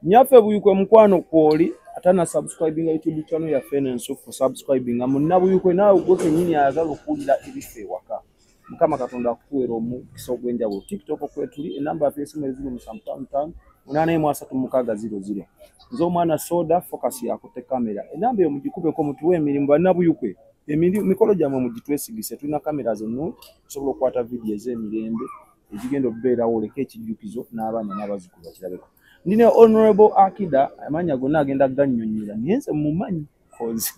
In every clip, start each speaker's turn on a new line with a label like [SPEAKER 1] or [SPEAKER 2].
[SPEAKER 1] Nyaffe Buyikwe, mukwano kwoli atana subscribinga YouTube channel yaffe eno ensufu, subscribinga. Munnabuyikwe naawe gwe kennyini ayagala okuwulira ebifa ewaka, Mukama Katonda akukuweera omukisa ogw'enjawulo. TikTok kwetuli, enamba yaffe esimu eri 0755 8136 00. Nze omwana Soda Focus yakutte kamera. Enamba eyo mugikubeko, mutuwe emirimu. Bannabuyikwe, emikolo gyammwe mugitwesigise. Tulina kamera zennungi, tusobola okukwata vidiyo ez'emirembe egigenda okubeerawo, oleke ekijjukizo n'abaana n'abazzukulu bakirabeko. Ndi ne Honorable Akida, amannya gonna agenda gannyonnyola, naye nze mumanyi cause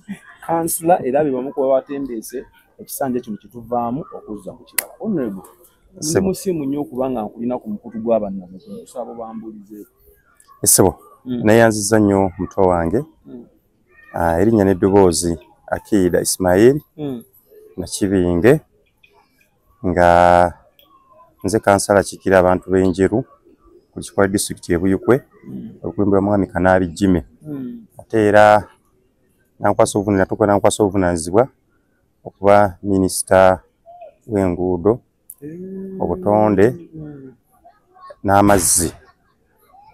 [SPEAKER 1] kansula, era be bamu kuba batembeese ekisanja kino kyetuvaamu okuzza ku kirala. Honorable, ndi musiimu nnyo okuba nga nkulina ku mukutu gw'abannabwe. Nkusaba obambulizeeko.
[SPEAKER 2] Essebo. Neyanziza nnyo muto wange. Erinnya n'eddoboozi Akida Ismail Nakibinge, nga nze kansala akiikirira abantu b'Enjeru ku lukiiko lwa disitulikiti e Buyikwe, olukulembera mwami Kanaabi Jimmy. Ate era natuuka nankwasa obuvunaanyizibwa okuba minisita w'enguudo, obutonde n'amazzi.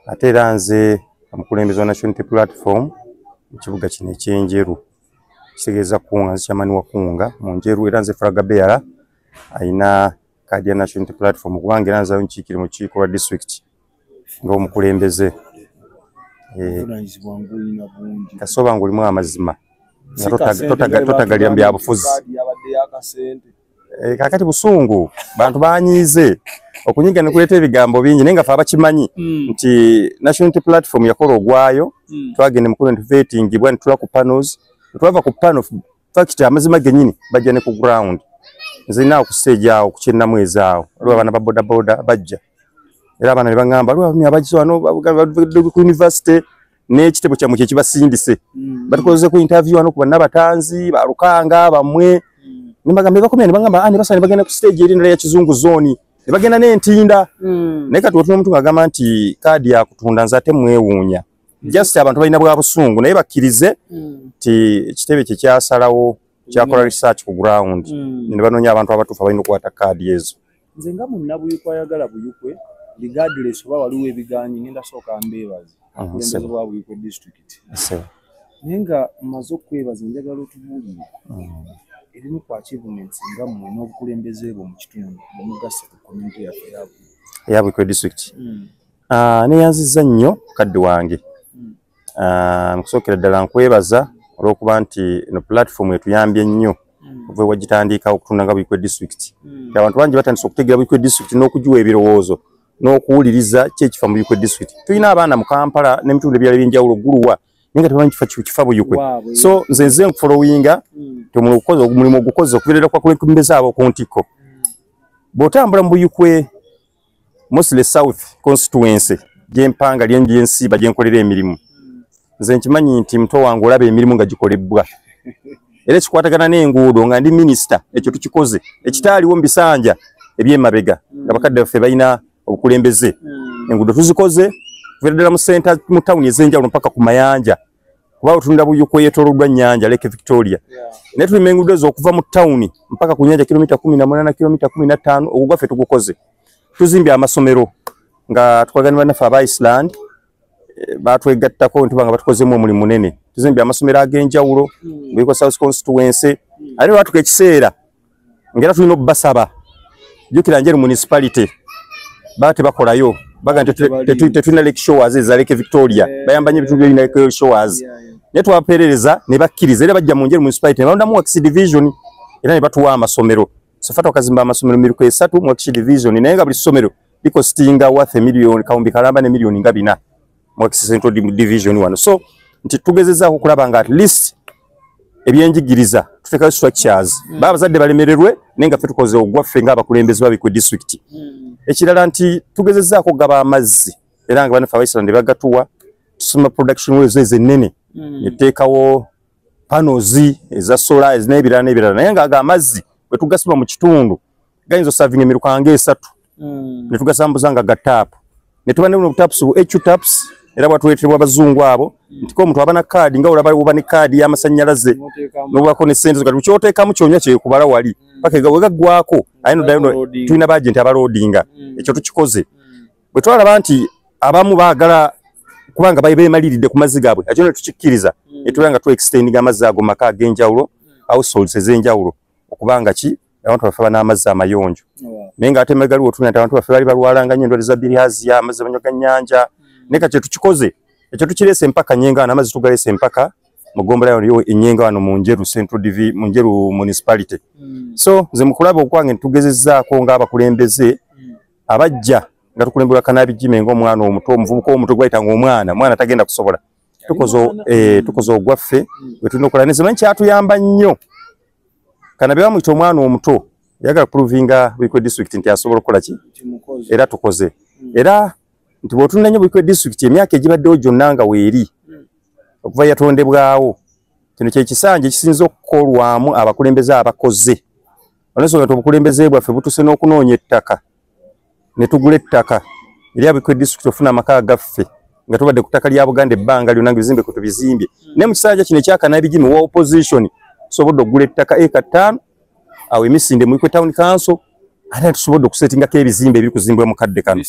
[SPEAKER 2] Ate era nze omukulembeze wa National Unity Platform mu kibuga kino eky'Enjeru, kitegeeza Kunga, nze chairman wa Kunga mu Njeru, era nze flag bearer ayina kaadi ya National Unity Platform, kubanga era nze nkiikire mu lukiiko lwa disitulikiti ng'omukulembeze.
[SPEAKER 1] Obuvunaanyizibwa ng'olina bungi.
[SPEAKER 2] Kasooba ng'olimu amazima nga
[SPEAKER 1] Si kasente nga
[SPEAKER 2] totagalira mu byabufuzi.
[SPEAKER 1] Kaadi yabadde y'akasente.
[SPEAKER 2] Kaakati busungu, bantu banyiize, okunyiga ne kuleeta ebigambo bingi, naye nga fe abakimanyi nti National Unity Platform yakola ogwayo. Twagenda mukulu ne tuvetingibwa ne tula ku panels, twava ku panel, fact amazima gennyini bajja ne ku ground. Nze nina ku stage awo ku Kyennamwezi awo waliwo abaana ba boda boda bajja, era abaana ne baŋŋamba waliwo abaami abajja wano bavudde ku university n'ekitebo kyammwe kye kibasindise, batukoze ku interview wano ku bannabatanzi balukanga bammwe. Ne bagamba bakomya ne bagamba, ah, ne basala ne bagenda ku stage eri endala ya Kizungu Zone, ne bagenda n'entinda. Naye kati otuna omuntu ng'agamba nti kaadi yakutunda, nze ate mwewuunya. Just abantu balina bwa busungu, naye bakkirize nti ekitebe kye kyasalawo, kyakola research ku ground ne banoonya abantu abatuufu abalina okukwata kaadi ezo.
[SPEAKER 1] Nze nga munnabuyikwe ayagala Buyikwe, regardless oba waliwo ebiganyi, ngenda sooka mbeebaze obukulembeze bwa Buyikwe District.
[SPEAKER 2] Ssebo.
[SPEAKER 1] Naye nga mmaze okwebaza, njagala otubuulire ebimu ku achievements nga mmwe n'obukulembeze bwo mu kitundu bwemugasse ku community yaffe eya Buyikwe.
[SPEAKER 2] Eya Buyikwe District. Neyanzizza nnyo kadde wange. Nkusookera ddala nkwebaza olw'okuba nti eno platform etuyambye nnyo okuva wagitandika okutunda nga Buyikwe District. Abantu bangi batandise okutegeera Buyikwe District n'okugiwa ebirowoozo n'okuwuliriza ki ekifa mu Buyikwe District. Tulina abaana mu Kampala n'ebitundu ebirala ebyenjawulo guluwa, naye nga tebamanyi kifa Buyikwe.
[SPEAKER 1] Waabwe.
[SPEAKER 2] So nze nze nkufollowinga omulimu omulimu ogukoze okuviirira kwa kulembeza abo ku ntikko. Bw'otambula mu Buyikwe, mostly South constituency gyempanga lyensiiba gyenkolera emirimu, nze nkimanyi nti muto wange olaba emirimu nga gikolebwa era ekikwatagana n'enguudo, nga ndi minisita, ekyo tukikoze ekitaaliwo mu bisanja ebyemabega nga bakadde baffe balina obukulembeze. Enguudo tuzikoze kuviira ddala mu center, mu tawuni ez'enjawulo mpaka ku mayanja, kuba otunda Buyikwe yeetooloddwa nnyanja Lake Victoria, naye tulima enguudo ezo okuva mu tawuni mpaka ku nyanja, kilomita 18, kilomita 15. Ogwo gwaffe tugukoze. Tuzimbye amasomero nga tukolagana ne bannaffe aba Iceland, batwegattako ntuba nga batukozeemu omulimu munene. Tuzimbye amasomero ag'enjawulo Buyikwe South constituency. Ate lwatuka ekiseera ng'era tulina obbasaba. Jjukira Njeru Municipality baba tebakolayo, baga nti tetulina lake shores eza Lake Victoria. Bayamba nnyo ebitundu byolina lake shores, naye twabapeerereza ne bakkiriza, era bajja mu Njeru Municipality ne balondamu Wakisi Division era ne batuwa amasomero. So far twakazimba amasomero miruka esatu mu Wakisi Division, naye nga buli ssomero likostinga worth emiliyoni 500 ne miliyoni nga 400 mu Wakisi Central Division wano. So nti tugezezaako okulaba nga at least ebyenjigiriza tuteekayo structures, baba abazadde balemererwe, naye nga ffe tukoze ogwaffe ng'abakulembeze ba Buyikwe District. Ekirala nti tugezezaako okugaba amazzi, era nga bannaffe Abaisiraani bagatuwa. Tusoma production wells ezo ennene, netuteekawo panels eza solar n'ebirala n'ebirala, naye nga ago amazzi bwe tugasima mu kitundu gayinza osavinga emiruka nga esatu, ne tugasambuza nga ga tap, ne tuba ne buno taps, bu HU taps, era bwatuleetebwa abazungu abo, nti ko omuntu aba na kaadi nga olaba oba ne kaadi y'amasannyalaze n'obako ne ssente zo, kati kyoteekamu kyonywa kyekubala wali paka we gaggwako. Aye no ddayo, tulina ba agent abaloadinga. Ekyo tukikoze. Bwe twalaba nti abamu baagala Kubanga bayi bemaliridde ku mazzi gaabwe, ekyo ne tukikkiriza, ne tubeera nga tu extendinga amazzi ago mu maka ag'enjawulo, households ez'enjawulo, okubanga ki abantu baffe n'amazzi amayonjo. Naye ng'ate emabega waliwo otulina nti abantu baffe baali balwalanga nnyo endwadde za bilharzia, amazzi banywa ga nnyanja. Naye kati tukikoze ekyo, tukireese empaka Nyenga wano, amazzi tugaleese empaka mu ggombolola yo Enyenga wano mu Njeru Central Divi, mu Njeru Municipality. So nze mu kulaba okwange ntugezezzaako ng'abakulembeze abajja nga tukulemberwa Kanaabi Jimmy ng'omwana omuto, omuvubuka omuto gwayita ng'omwana, mwana tagenda kusobola. Tukoze ogwaffe bwe tulina okukola. Ne simanyi kyatuyamba nnyo, Kanabi bamuyita omwana omuto, yagala kuprovinga Buikwe District nti asobola okukola ki, era tukoze. Era nti bw'otunula nnyo Buikwe District emyaka egibaddewo gyonna nga weeri okuva yatondebwawo, kino kye kisanja ekisinza okukolwamu abakulembeze abakoze, olw'ensonga nti obukulembeze bwaffe butuuse n'okunoonya ettaka ne tugula ettaka eri Buikwe District ofuna amaka gaffe nga tubadde ku ttaka lya Buganda ebbanga lyonna nga ebizimbe kwe tubizimbye. Naye mu kisanja kino ekya Kanaabi Jimmy wa opposition, tusobodde okugula ettaka eka 5 awo emisinde mu Buikwe Town Council, ate tusobodde okusetingako ebizimbe ebiri kuzimbibwa mu kadde kano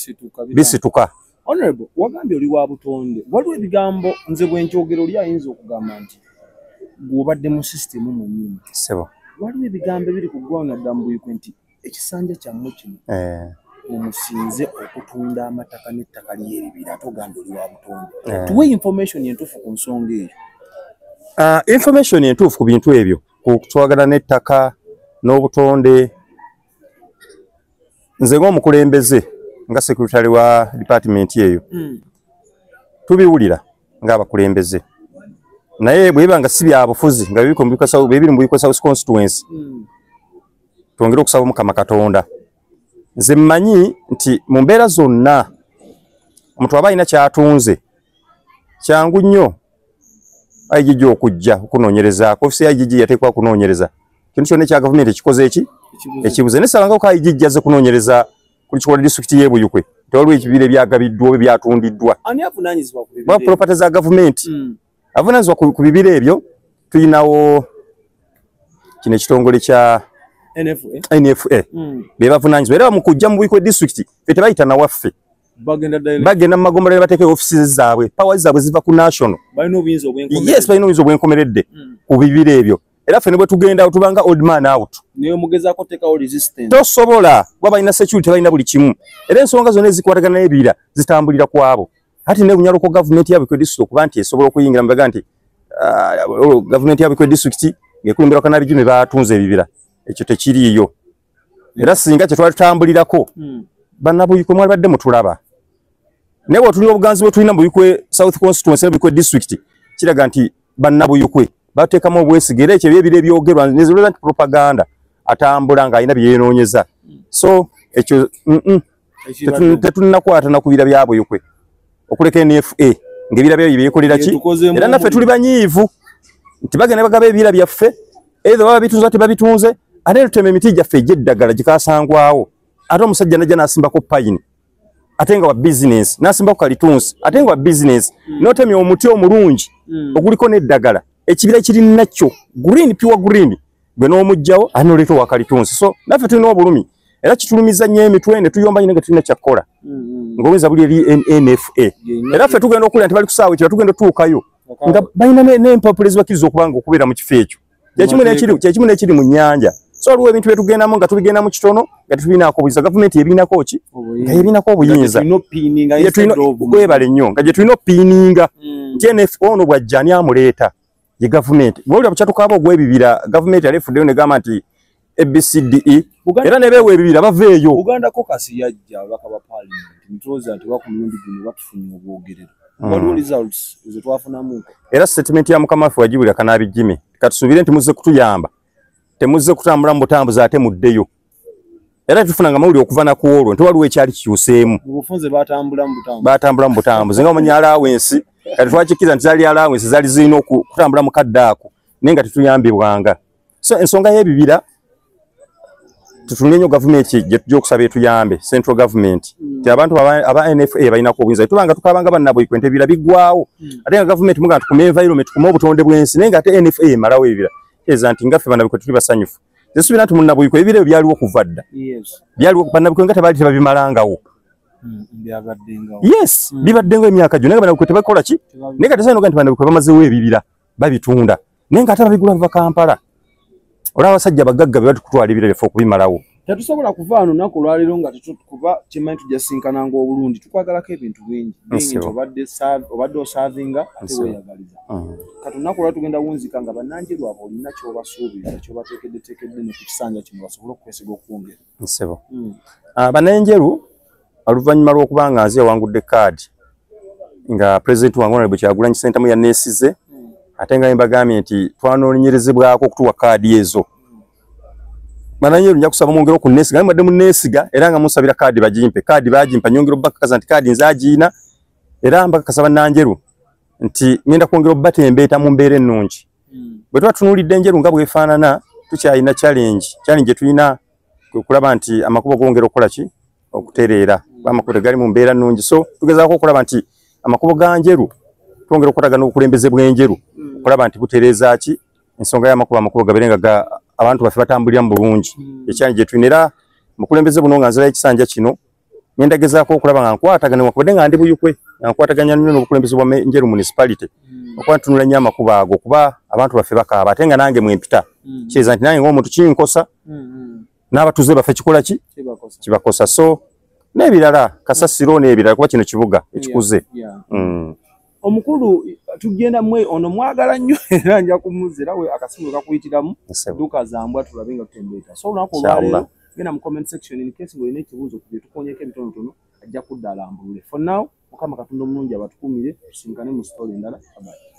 [SPEAKER 2] bisituka.
[SPEAKER 1] Honorable, wagambye oli wa butonde. Waliwo ebigambo nze bwe nkyogera oli ayinza okugamba nti gw'obadde mu sisitemu mwennyini.
[SPEAKER 2] Ssebo.
[SPEAKER 1] Waliwo ebigambo ebiri ku ggwanga naddala mu Buikwe nti ekisanja kyammwe kino mumusinze okutunda amataka n'ettaka ly'ebibira, ate ogambye oli wa butonde. Tuwe information entuufu ku nsonga eyo.
[SPEAKER 2] Information entuufu ku bintu ebyo, ku kutwagala n'ettaka n'obutonde, nze ng'omukulembeze nga secretary wa department eyo, tubiwulira ng'abakulembeze, naye bwe nga si bya bufuzi nga bibiri mu Buikwe South constituency, twongere okusaba Omukama Katonda. Nze mmanyi nti mu mbeera zonna omuntu aba alina ky'atunze, kyangu nnyo IGG okujja okunoonyerezaako. Ofiisi ya IGG yateekwa kunoonyereza kintu kyonna ekya gavumenti ekikoze eki ekibuze. Naye sabangako IGG azze kunoonyereza ku lukiiko lwa disitulikiti y'e Buikwe nti waliwo ebibira ebyagabiddwa oba ebyatundiddwa.
[SPEAKER 1] Ani avunaanyizibwa ku
[SPEAKER 2] Ba
[SPEAKER 1] bibira?
[SPEAKER 2] Property za gavumenti. Avunaanyizibwa ku bibira ebyo, tuyinawo kino ekitongole kya
[SPEAKER 1] NFA.
[SPEAKER 2] NFA, be bavunaanyizibwa. Era mu kujja mu Buikwe District ffe tebayita nawaffe.
[SPEAKER 1] Bagenda direct.
[SPEAKER 2] Bagenda mu magombolola ne bateekayo offices zaabwe. Powers zaabwe ziva ku national.
[SPEAKER 1] Balina obuyinza obwenkomeredde.
[SPEAKER 2] Yes, balina obuyinza obwenkomeredde ku bibira ebyo. Era ffe ne bwe tugenda tubanga odd man out.
[SPEAKER 1] Naye omugezaako teekawo resistance.
[SPEAKER 2] Tosobola, kuba balina security, balina buli kimu, era ensonga zonna ezikwatagana n'ebibira zitambulira ku abo. Ati ne bunyaloko gavumenti ya Buikwe District okuba nti esobola okuyingira mu baga nti olwo gavumenti ya Buikwe District ng'ekulemberwa Kanaabi Jimmy batunze ebibira, ekyo tekiriiyo. Era singa kye twali tutambulirako, bannabuyikwe mwali badde mutulaba. Naye bw'otulina obuganzi bwe tulina mu Buikwe South constituency ne Buikwe District, kiraga nti bannabuyikwe bateekamu obwesige. Era ekyo ebyebiro ebyogerwa nezirowooza nti propaganda atambula ng'alina bye yeenoonyeza. So ekyo tetunnakwata na ku bira bya Buyikwe okuleka NFA ng'ebira byabyo byekolera ki.
[SPEAKER 1] Yetukozeemu.
[SPEAKER 2] Era naffe tuli banyiivu nti bagenda bagaba ebira byaffe, either baba bitunze tebabitunze, ate tutema emiti gyaffe egy'eddagala gikasangwawo, ate omusajja najja n'asimbako payini ate nga wa bizinensi, n'asimbako kalitunsi ate nga wa bizinensi, n'otemya omuti omulungi oguliko n'eddagala, ekibira kiri nakyo green, pure green, gwe n'omuggyawo ate n'oleeta owa kalitunsi. So naffe tulina obulumi era kitulumiza nnyo emitwe ne tuyomba nnyo nga tulina kyakkola ng'obuyinza buli eri NFA. Era ffe tugenda okulira nti bali ku ssaawa ekyo, tugenda otuukayo nga balina n'empapula ezibakkiriza okuba nga okubeera mu kifo ekyo. Kyekimu n'ekiri mu nnyanja. So waliwo ebintu bye tugendamu nga tubigendamu kitono nga tetubinaako buyinza. Gavumenti ebinako ki nga ebinako obuyinza.
[SPEAKER 1] Tulina opiininga.
[SPEAKER 2] Ye tulina kwebale nnyo nga gye tulina opiininga nti NFA ono bw'ajja ani amuleeta ye gavumenti. Bw'olya bukyatukaaba ogw'ebibira, gavumenti yali efuddeyo negamba nti ABCDE, era ne beewa ebibira baveeyo.
[SPEAKER 1] Buganda Caucus yajja ababaka ba parliament nitulowooza nti oba ku mulundi guno batufunye obwogerero. Waliwo results ze twafunamuko?
[SPEAKER 2] Era statement ya mukama waffe wagibulira Kanaabi Jimmy, katusuubire nti muzze kutuyamba, temuzze kutambula mu butambuzi ate muddeyo. Era tufunanga amawulire okuva naku olwo nti waliwo ekyali kikyuseemu.
[SPEAKER 1] Mu bufunze batambula mu butambuzi.
[SPEAKER 2] Batambula mu butambuzi nga omanyi allowance, kati twakikkiriza nti zaali allowance zaali zirina okutambula mu kadde ako, naye nga tetuyambibwanga. So ensonga y'ebibira tutunule nnyo gavumenti gye tujja okusaba etuyambe, central government, nti abantu aba NFA balinako obuyinza. Tubanga tukabanga bannabuyikwe nti ebibira biggwawo, ate nga gavumenti mugamba tukume environment, tukume obutonde bw'ensi, naye nga ate NFA emalawo ebibira, kitegeeza nti nga ffe bannabuyikwe tuli basanyufu. Nze suubira nti munnabuyikwe ebibira ebyo byaliwo kuva dda. Byaliwo, bannabuyikwe nga tebaali tebabimalangawo. Yes, bibaddengawo emyaka gyonna, nga Bannabukwe tebakola ki. Naye kati sainoga nti Bannabukwe bamazeewo ebibira babitunda, naye nga ate babigula biva Kampala. Olaba abasajja abagagga be batukutwala ebibira byaffe okubimalawo.
[SPEAKER 1] Tetusobola kuva wano lunaku olwaleero nga kuba kimanyi tujja sinkananga obulungi. Tukwagalako ebintu bingi bingi nti obadde oservinga ate weeyagaliza. Kati olunaku olwaleero tugenda wunzika nga Bannanjeru abo olina ky'obasuubiriza, ky'obateekeddeteekedde ne ku kisanja kino basobole okwesiga okwongera.
[SPEAKER 2] Nsebo. Bannanjeru oluvannyuma lw'okuba nga nze yawangudde kaadi nga pulezidenti wange Honorable Kyagulanyi Ssentamu yanneesize, ate nga mbagambye nti twanoonyerezebwako okutuwa kaadi ezo. Bannanjeru nja kusaba mwongere okunneesiga, naye mbadde munneesiga era nga munsabira kaadi bagimpe. Kaadi bagimpa, nyongera obbakakasa nti kaadi nze agiina, era mbakakasa Bannanjeru nti ngenda kwongera obbatembeeta mu mbeera ennungi. Bwe tuba tunuulidde Enjeru nga bw'efaanana, tukyalina challenge. Challenge tulina kwe kulaba nti amakubo gongera okukola ki, okutereera, kuba amakubo tegali mu mbeera nnungi. So tugezaako okulaba nti amakubo ga Njeru twongera okukwatagana n'obukulembeze bw'Enjeru okulaba nti butereeza ki ensonga y'amakubo, amakubo gabeere nga abantu baffe batambulira mu bulungi. Ekyali gye tulina era mukulembeze buno nga nzirayo ekisanja kino ngenda gezaako okulaba nga nkwatagana, newankubadde nga ndi Buyukwe, nga nkwataganya nnyo n'obukulembeze bwa Njeru municipality okuba ntunula nnyo amakubo ago, kuba abantu baffe bakaaba, ate nga nange mwempita kitegeeza nti nange ng'omuntu kinkosa, n'abatuuze baffe kikola ki, kibakosa. So n'ebirala, kasasiro n'ebirala, kuba kino kibuga ekikuze.
[SPEAKER 1] Omukulu tugenda mwe ono mwagala nnyo era nja kumuzira we akasimu kakuyitiramu duka zambwa tulabe nga tutembeeta. So olunaku olwaleero genda mu comment section in case ng'olina ekibuuzo ku bye tukonyeko ebitonotono, ajja kudda alambulule. For now, Mukama Katonda omulungi abatukumire, tusinkane mu story endala. Bye.